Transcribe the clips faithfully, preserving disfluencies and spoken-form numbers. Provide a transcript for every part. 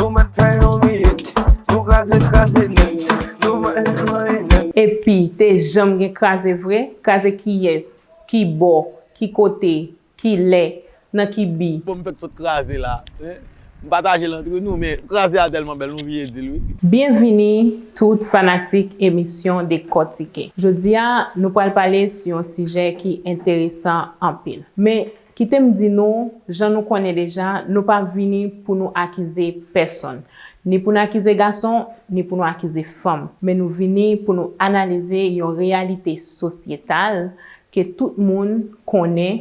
Ou mèt fè yon minit, nou kraze, kraze nèt, nou fè kraze nèt. Epi, te janm gen kraze vre? Kraze kiyès? Ki bò? Ki kote? Ki lè? Nan ki bi? Bon, m fèk sot kraze la. M pataje l antre nou, men kraze a tèlman bèl, nou bliye di l, wi. Byenvini, tout fanatik emisyon Dekòtike. Jodi a, nou pral pale sou yon sijè ki enteresan anpil. Men, kite m di nou, jan nou konnen deja, nou pa vini pou nou akize pèsonn. Ni pou n akize gason, ni pou nou akize fanm. Men nou vini pou nou analize yon reyalite sosyetal ke tout moun konnen.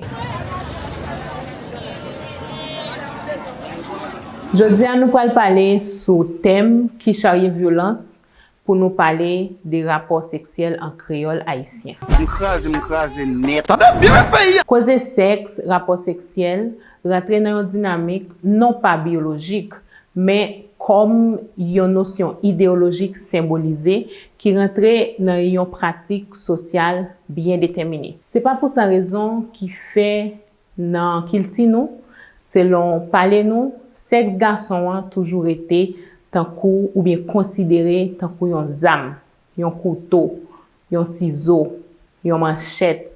Jodi a, nou pral pale sou tèm ki charye vyolans, pou nou pale de rapò seksyèl an kreyòl ayisyen. M kraze, m kraze nèt. Tande byen, peyi a! Koze sèks, rapò seksyèl, rantre nan yon dinamik non pa biyolojik, men kòm yon nosyon ideyolojik senbolize ki rantre nan yon pratik sosyal byen detèmine. Se pa pou san rezon ki fè nan kilti nou, selon pale nou, sèks gason an toujou rete tankou oubyen konsidere tankou yon zam, yon kouto, yon sizo, yon manchèt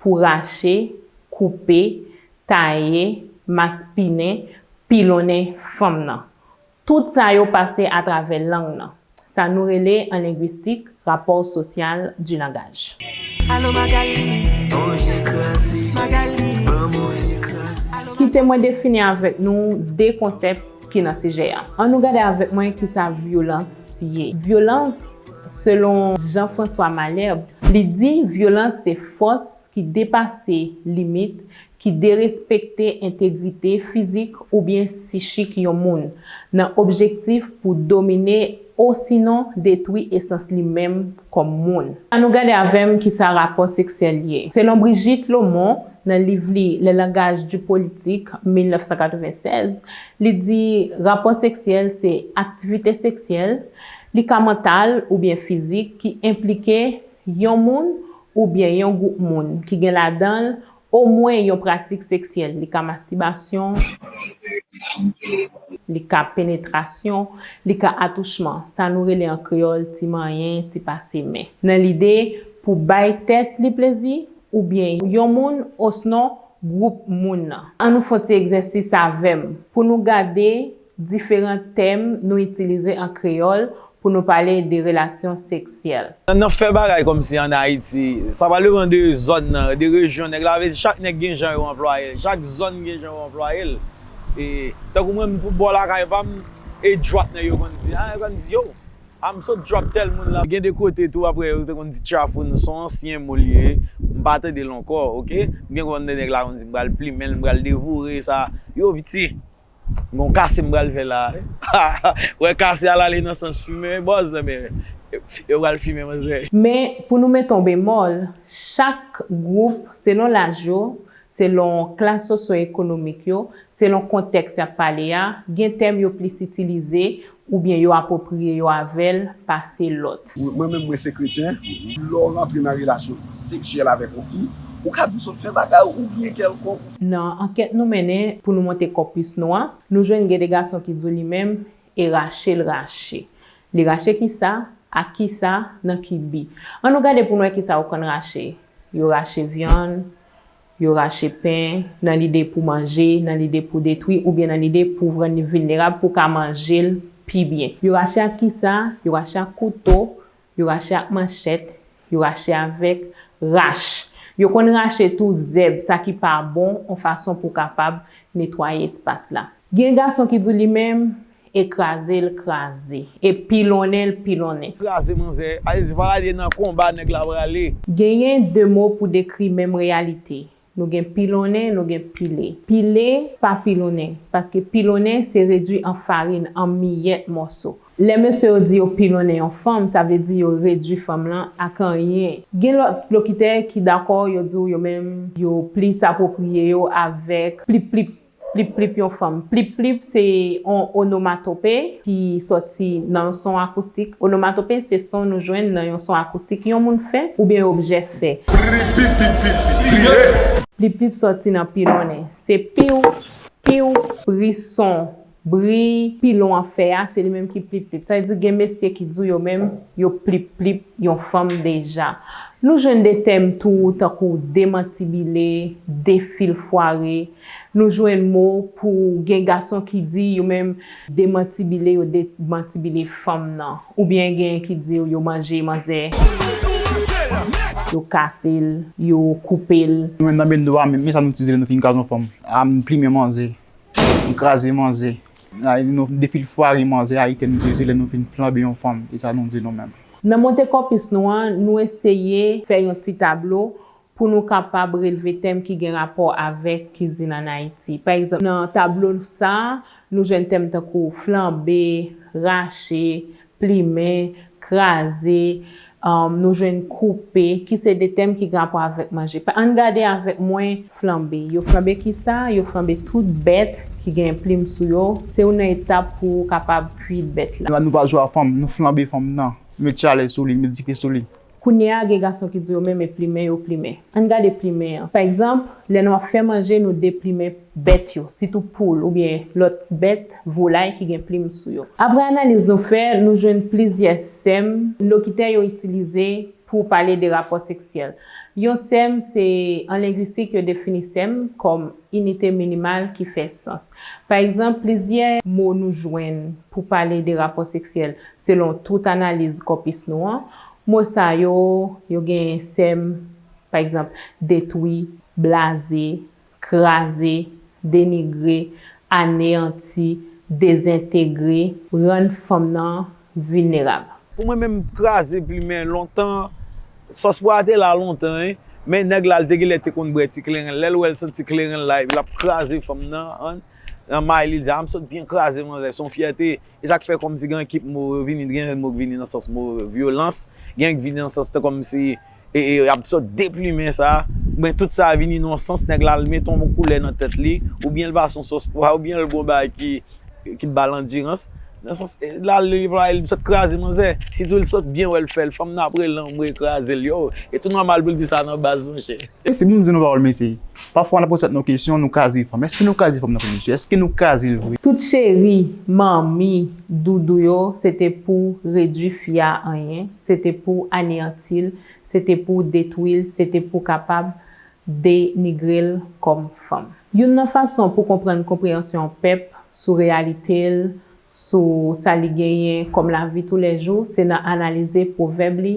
pou rache, koupe, taye, maspinen, pilonnen fanm nan. Tout sa yo pase atravè lang nan. Sa nou rele an lengwistik rapò sosyal du langaj. Alo Magali, Magali, Kite mwen defini avèk nou de konsèp ki nan sijè a. Ann nou gade avèk mwen kisa vyolans ye. Vyolans, selon Jean-François Malherbe, li di vyolans se fòs ki depase limit, ki derespekte entegrite fizik oubyen sichik yon moun, nan objektif pou domine osinon detwi esans li menm kòm moun. Ann nou gade avè m kisa rapò seksyèl ye. Selon Brigitte Laumont, nan liv li Le langage du politique, mil nèf san katrevennsèz, li di rapò seksyèl se aktivite seksyèl, li ka mantal oubyen fizik, ki enplike yon moun oubyen yon gwoup moun, ki gen ladan l omwen yon pratik seksyèl. Li ka mastibasyon, li ka penetrasyon, li ka atouchman, sa nou rele an kreyòl ti manyen, ti pase men. Nan lide pou bay tèt li plezi, oubyen yon moun osnon gwoup moun nan. Ann nou fè yon ti egzèsis avè m pou nou gade diferan tèm nou itilize an kreyòl pou nou pale de relasyon seksyèl. Nan, nan fè bagay kòmsi ann Ayiti, sa pral depann de zòn nan, de rejyon nèg la, vle di chak nèg gen jan yo anplwaye l, chak zòn gen jan yo anplwaye l. E, tankou mwen, m pou bò lakay pa m, e djwap nèg yo konn di, a, yo konn di, yo, a, m sot djwap tèl moun la. Gen de kote tou, apre, yo te konn di tchafoun, s on ansyen mo l ye, m pa tande l ankò, oke? M gen konn de nèg la konn di, m pral plimen l, m pral devoure sa. Yo, piti. Bon, kase m pral fè la. Wè, kase al ale nan sans fimen, bòz, men yo pral fimen, manzè. Men, pou nou mete yon bemòl, chak gwoup, selon laj yo, selon klas sosyo-ekonomik yo, selon kontèks y ap pale a, gen tèm yo plis itilize, oubyen yo apwopriye yo avè l pase lòt. Mwen menm, mwen se kretyen. Lè w rantre nan relasyon seksyèl avèk yon fi, ou ka di w sot fè bagay oubyen kèlkonk. Nan ankèt nou mennen pou nou monte kòpis nou an, nou jwenn gen de gason ki di w li menm, e rache l rache. Li rache kisa? Ak kisa? Nan ki bi? Ann nou gade pou n wè kisa yo konn rache. Yo rache vyann, yo rache pen, nan lide pou manje, nan lide pou detwi, oubyen nan lide pou w rann li vilnerab pou w ka manje l pi byen. Yo rache ak kisa? Yo rache ak kouto, yo rache ak manchèt, yo rache avèk rach. Yo konn rache tou zèb, sa ki pa bon, yon fason pou w kapab netwaye espas la. Gen gason ki di w li menm, e kraze l kraze, e pilonnen l pilonnen. Kraze manzè, sa vle di, fò l ale nan konba nèg la prale. Genyen de mo pou dekri menm reyalite. Nou gen pilonnen, nou gen pile. Pile pa pilonnen, paske pilonnen se redwi an farin, an miyèt mòso. Lè mesye yo di yo pilonnen yon fanm, sa vle di yo redwi fanm lan ak anyen. Gen lòt lokitè ki dakò, yo di w yo menm, yo plis apwopriye yo avèk plip plip, plip plip yon fanm. Plip plip se yon onomatope ki sòti nan yon son akoustik. Onomatope se son nou jwenn nan yon son akoustik yon moun fè oubyen yon objè fè. Plip plip sòti nan pilonnen. Se piw, piw, pri son, Bri pilon an fè a, se li menm ki plip plip. Sa vle di gen mesye ki di w yo menm, yo plip plip yon fanm deja. Nou jwenn de tèm tou tankou demantibile, defilfware. Nou jwenn mo pou gen gason ki di yo menm demantibile, yo demantibile fanm nan. Oubyen gen ki di yo manje manzè, yo kase l, yo koupe l. Nou menm nan Bendo a, men, men sa nou ti zile nou fin kraze yon fanm. A m plimen manzè, m kraze manzè. A, nou defilfware manzè, ayisyen nou ti zile nou fin flanbe yon fanm. E sa nou di nou menm. Nan monte kòpis nou an, nou eseye fè yon ti tablo pou nou kapab relve tèm ki gen rapò avèk kizin ann Ayiti. Pa egzanp, nan tablo sa a, nou jwenn tèm tankou flanbe, rache, plimen, kraze, um, nou jwenn koupe, ki se de tèm ki gen rapò avèk manje. Pa, ann gade avèk mwen flanbe. Yo flanbe kisa? Yo flanbe tout bèt ki gen plim sou yo. Se youn nan etap pou w kapab kwit bèt la. Nou pa jwe a fanm, nou flanbe fanm nan. Met chalè sou li, met dife sou li. Kounye a, gen gason ki di yo menm e plimen yo plimen. Ann gade plimen an. Pa egzanp, lè nou ap fè manje, nou deplimen bèt yo, sitou poul oubyen lòt bèt, volay ki gen plim sou yo. Apre analiz nou fè, nou jwenn plizyè sèm lokitè yo itilize pou pale de rapò seksyèl. Yon sèm, se an lengwistik, yo defini sèm kòm inite minimal ki fè sans. Pa egzanp, plizyè mo nou jwenn pou pale de rapò seksyèl selon tout analiz kòpis nou an. Mo sa yo, yo gen sèm, pa egzanp, detwi, blaze, kraze, denigre, aneyanti, dezentegre, rann fanm nan vilnerab. Pou mwen menm, kraze plimen lontan, sòspwa a te la lontan, wi. Men nèg la, li te genlè te konn bwè ti kleren l. Lè l wè l santi kleren l la, epi l ap kraze fanm nan, an, nan may li, li di, "A, m sot byen kraze manzè." Se yon fyète. E sa k fè kòmsi gen ekip mo yo vini, gen mo k vini nan sans mo vyolans, gen k vini nan sans tan kòmsi e, e, y ap sot deplimen sa. Men tout sa vini nan yon sans, nèg la, l mete yon koulè nan tèt li, oubyen l pase yon sòspwa, oubyen l gon bagay ki, ki ba l andirans. Nan sans, e, la, li, li, li sot kraze manzè. Si tou l sot byen wè l fè l, fanm nan ap rele anmwe kraze l, yo. E tou nòmal pou l di sa nan baz, monchè. E si pou m di nou pawòl, mesye, pafwa n ap poze tèt nou kesyon, nou kraze fanm. Èske nou kraze fanm nan vre, mesye? Èske nou kraze l vre? Tout cheri, manmi, doudou yo, se te pou redui fi a anyen, se te pou aneyanti l, se te pou detwi l, se te pou kapab denigre l kòm fanm. Youn nan fason pou konprann konpreyansyon yon pèp sou reyalite l, sou sa li genyen kòm lavi toulèjou, se nan analize pwovèb li,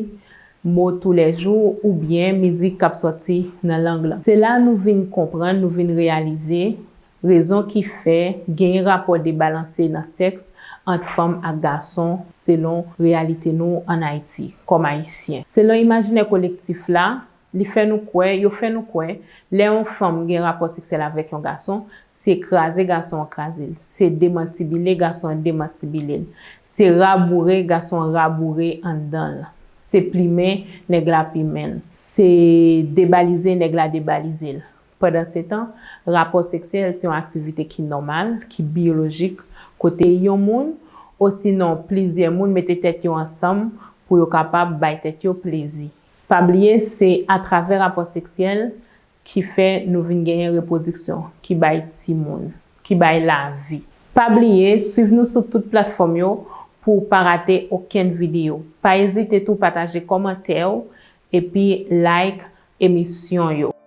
mo toulèjou oubyen mizik k ap sòti nan lang lan. Se la nou vin konprann, nou vin reyalize rezon ki fè genyen rapò debalanse nan sèks ant fanm ak gason selon reyalite nou ann Ayiti, kòm Ayisyen. Selon imajinè kolektif la, li fè nou kwè, yo fè nou kwè, lè yon fanm gen rapò seksyèl avèk yon gason, se kraze gason an kraze l, se demantibile gason an demantibile l, se raboure gason an raboure anndan l, se plimen nèg la plimen l, se debalize nèg la debalize l. Pandansetan, rapò seksyèl se yon aktivite ki nòmal, ki biyolojik, kote yon moun, osinon plizyè moun mete tèt yo ansanm pou yo kapab bay tèt yo plezi. Pa bliye, se atravè rapò seksyèl ki fè nou vin genyen repwodiksyon, ki bay timoun, ki bay lavi. Pa bliye, swiv nou sou tout platfòm yo pou w pa rate okenn videyo. Pa ezite tou pataje kòmantè w epi like emisyon yo.